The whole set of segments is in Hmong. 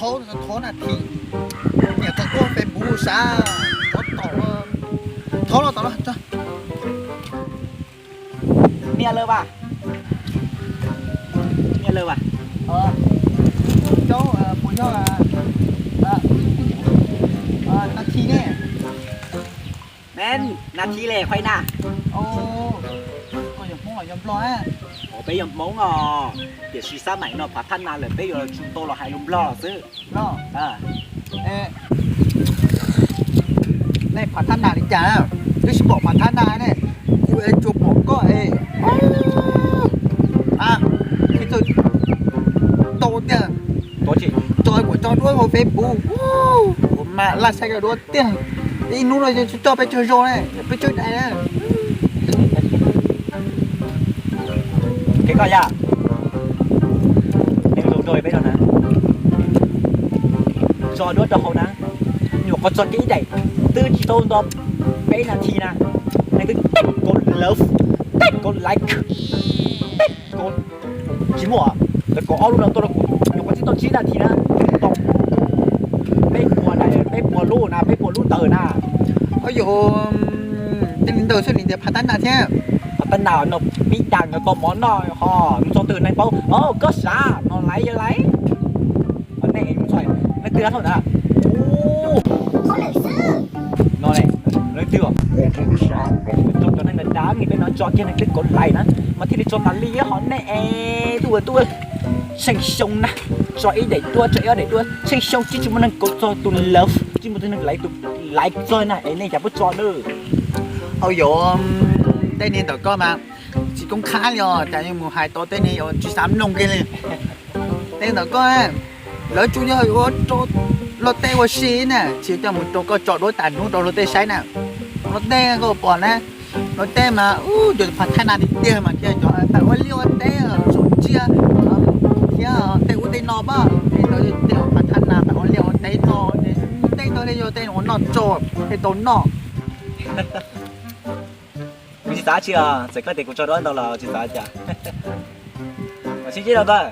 Thov, thov nas this, niam tau tuaj Facebook sav, thov tau, thov los tau los. Nias lawm vas, nias lawm vas. Cov puas yog nas this ne? Mes nas this le khuaj na. Koj yog Hmoob los yog Nplog? Peb yog Hmoob os, tiam sis xab maim no phav thab nas lawm peb yuav tsum tau los hais lus Nplog xwb. Nej phav thab nas li cas? Twb tsis pom phav thab nas ne, kuv es tsuas pom koj es. Tau tiag, tso kuv tso duab hauv Facebook, kuv mas laj saib koj duab tiag. Ib hnub no tsis coj peb tsawg zoo ne, peb tsawg dais na. Kev koj yog neeg zoo nraug peb no na, tso duab rau hauv na, nyuam qhuav tso kiag ib daim, twb tsis tau nto peb nas this na, nej twb teb kuv love, teb kuv like, teb kuv, tsis muaj, tau kaum ob lub no tuaj rau kuv, nyuam qhuav tsis tau tsib nas this na, tau peb puas daim, peb puas lub na, peb puas lub ntawd na. Ov yog, tej li ntawd xwb li tias phav thab nas thiab. Phav thab nas no pib dag nkawd koj mov noj ho mus txog twg neeg paub, o koj sav no laiv yog laiv. Nej twb hauj na, no ne, leej twg, cov neeg dag dag peb no tso kiag neeg twb kaum laiv na, mas thiaj li tso tas li ho nej es tuaj tuaj, tsheej xyoo na, tso ib daim duab, tso ib ob daim duab, tsheej xyoo tsis tsis muaj neeg kaum txog tus love, tsis muaj tus neeg laiv, tus laiv txog na es nej cas puas tso na. Ov yog, tej niag ntawm koj mas tsis koob khab li os, cas yuav mus hais tau tej niag yuav tsis xav mloog kiag li. Tej ntawm koj, lawv tsuas yog ua rau luag tej ua si na, tsis coj mus rau koj tso duab tas hnub rau luag tej saib na. Luag tej koj pom na, luag tej mas ua cov phav thab nas tiag tiag mas thiaj cov pab ua liaj ua teb, tsuas ntsia thiab tej ub tej no pab, tej phav thab nas pab ua liaj ua teb no, tej ntawd thiaj yog tej uas noj tso, thiaj tau noj. Kuv tsis xav tsi os, txawm koj tias kuv tso duab ntau los tsis xav cas. Mas sib ntsib rau ntawd.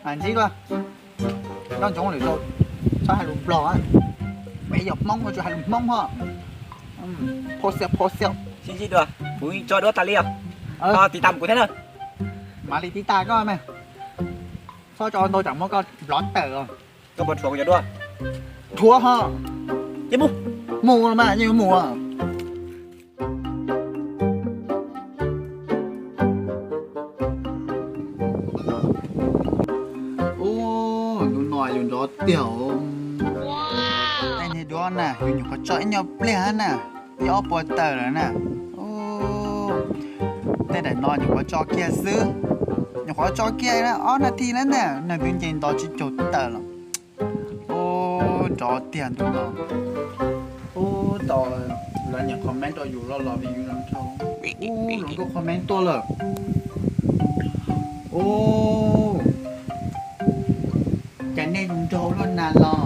Mas ntsib dua, nco ntsoov lwm zaus txhob hais lus Nplog, peb yog Hmoob tsuas hais lus Hmoob ho. Pho xia pho xia. Sib ntsib dua, kuv tso duab tas li os. Ho tiv tam kuv thiab na. Mam li tiv tam koj mas, txhob tso ntau tsam muab koj block tawm os. Koj puas dhuav kuv cov duab? Dhuav ho. Ces mus, mus los mas yeej yuav mus. Ub, ntu no yus nrov tiag. Tej niag duab na yus nyuam qhuav tso ib nyuag pliag na, ib ob puas tawm lawm na. Ub, tej daim no nyuam qhuav tso kiag xwb, nyuam qhuav tso kiag na ob nas this na, neeg twb nce nto tsib caug tawm lawm. Ub, nrov tiag ntu no. Ub, tau lawv niam comment rau yus los los view zoo nraug. Ub, lawv kuj comment tuaj lawm. Ub, cas nej zoo nraug luaj na los.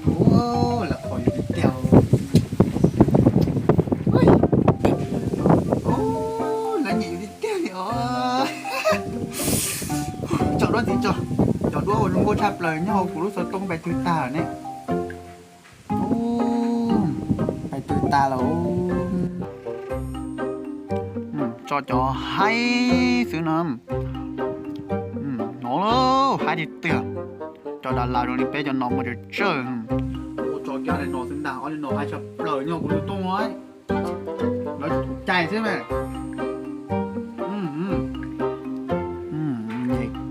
Ub, lawv qhov yus tiag tiag. Ub, lawv nyiam yus tiag tiag li os. Tso duab ntxiv tso, cov duab uas zoo nkauj tshaj plaws nyob hauv kuv lub xov tooj pais twg tag ne. Pais twg tag lawm. Tso cov haib xwb no. No haib tiag tiag. Cov das las zoo li peb cov no muaj tsawg tsawg. Ua tso kiag li no xwb ntag, ob li no haib tshaj plaws nyob kuv lub tooj no. Lawv cais xwb mas.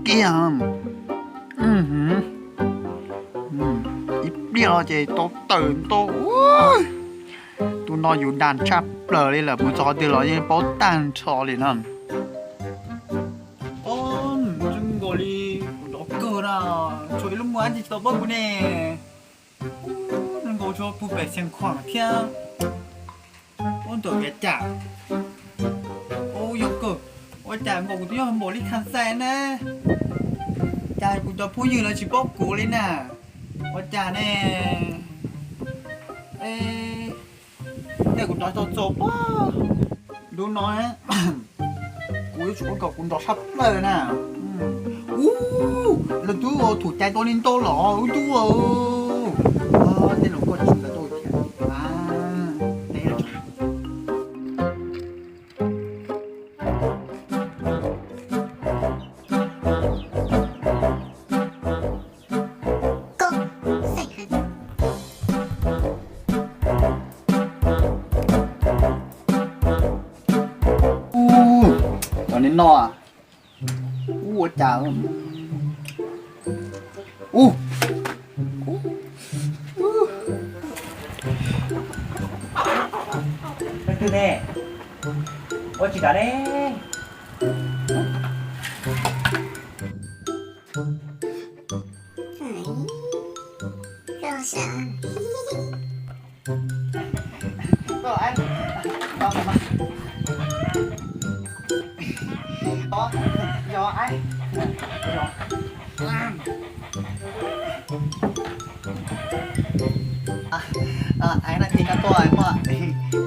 Kiag. Ib pliag no ces tau tawm ntau. Tus no yus dag tshaj plaws li lawm, mus txog qhov twg los yeej paub tag nrho li na. Ob, zoo nkaus li kuv nrov kawg na, tshuav ib lub muag dab tsi tsis tau paub kuv ne. Ub, zoo nkaus tshuav puag pem Xeev Khuam thiab. Ub, ntawm Viav Cas. Ub, yog kawg, ua cas npaum kuv twb yog npaum li Kham Xais na, cas kuv cov phooj ywg lawv tsis paub kuv li na, ua cas ne? Tej kuv nrov txaus txaus pob. Ntu no kuv yuav tsum ua kom kuv nrov tshaj plaws na. Ub, leej twg Thaum cai tau li ntau los wb tub. Tej laus koj tsis tau thiab. Ub, cov niag no, ua cas, ub, ua tsis tas ne. Ai, no ces koj tuaj muaj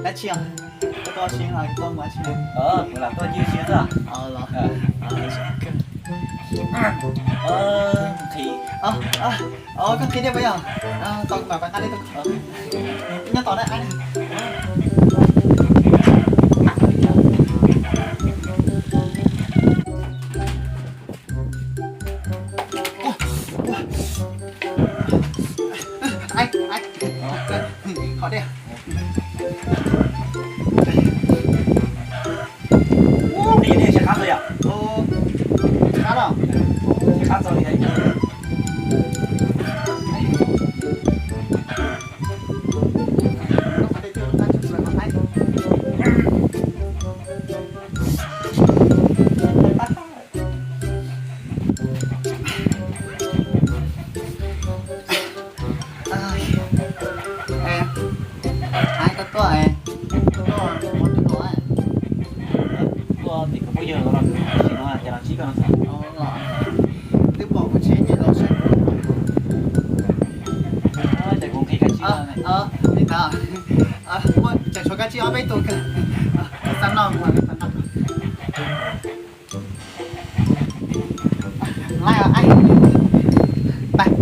dab tsi os? Koj tuaj tsis los koj tuaj mus dab tsi? Kuv lam tuaj ncig siab xwb. Los, koj qhia tias puas yog? Tau kuv mam pab nqa dej tuaj. Nyob tos na. Ai, ai, qhov dej. Ub, dej tsis qab txog yom? Tsis qab los? Tsis qab txog li. Ai, koj tuaj, tuaj ua twg los? Tuaj tim kuv phooj ywg los, tab sis no cas los ntsib koj no xwb. Twb pom kuv tsev ces los saib. Ces kuv nqhis kab tsib. Li ntawd, muaj tseem tshuav kab tsib ob peb tug kawg. Xav noj mus xav noj. Laib os, pais.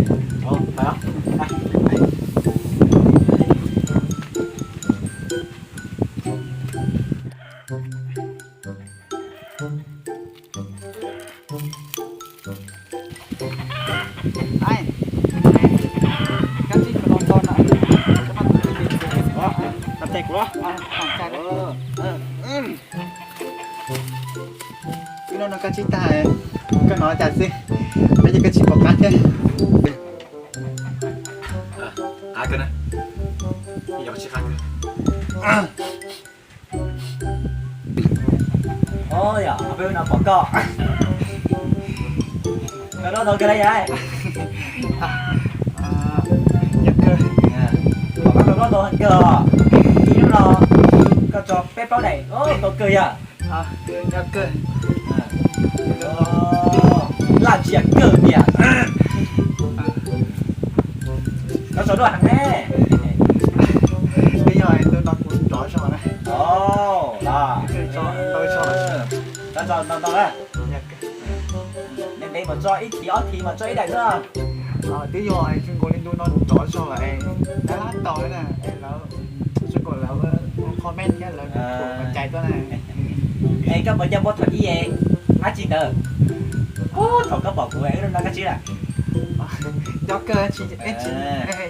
Ai, kab tsib kuv los txog no, koj pab tus tis tis tis tis. Tab tes kuv los. Wb no no kab tsib tag, koj hnov cas xwb? Peb ces kab tsib pom qab thiab. Qab kawg na, yog tsis qab kawg. Yog peb no pom koj, koj noj tau kawg li yom? Yog kawg, pom koj koj noj tau kawg os. Ib hnub no koj tso peb plaub daim tau kawg yom? Yog kawg. Laj ntsia kawg tiag. Koj tso duaj heev ne. Twb yog tus no kuv nrov zog na. Los, koj tso ntau ntau na. Ntev ntev mas tso ib thiv ob thiv mas tso ib daim xwb. Twb yog zoo nkaus li ntu no nrov zog lawm, dab lab tau na, es lawv zoo nkaus lawv comment thiab lawv tus mas cais tuaj na. Es koj puas nco muaj thaum ib dab tsi ntawd? Ub, thaum koj pom kuv wb no kab tsib lawm. Nco kawg,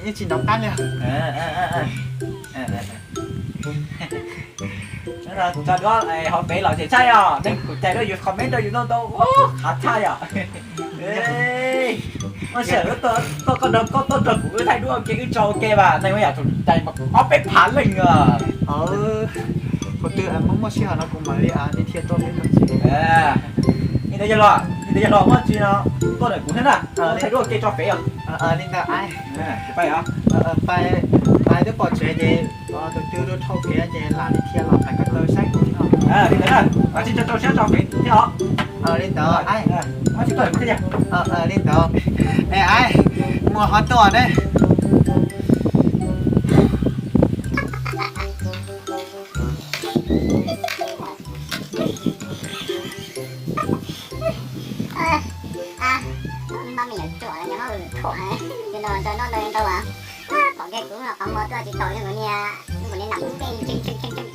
yeej tsis nov qab li. Tso duab hauv pem los ces tshaj yom, neeg kuv cais rau yus comment rau yus ntau ntau, ua qhav tshaj yom. Muaj sij hawm koj tuaj nrog koj tuaj nrog kuv wb thaij duab ua ke wb tso ua ke mas neeg muaj yam thaum cais mas ob peb phav leej os. Thaum twg muaj muaj sij hawm no kuv mam li li thiaj tuaj peb tau tsev. Li ntawd yog los, li ntawd yog los muaj tsi no tuaj ntawm kuv thiab na, thaij duab ua ke tso fev os. Li ntawd, pais, pais twb pom tsev ces tus twg rau dhau kev ces lam li thiaj los pais ko taw saib kuv thiab. Li ntawd na, tsis tso tso siab tso fev thiab os. Li ntawd, muaj tsi tuaj ntawm kuv thiab. Li ntawd, es mus ho tuaj ne. Qhov muag tuaj tsis tau li kuv niag, kuv niag nam ntej ntsees ntsees ntsees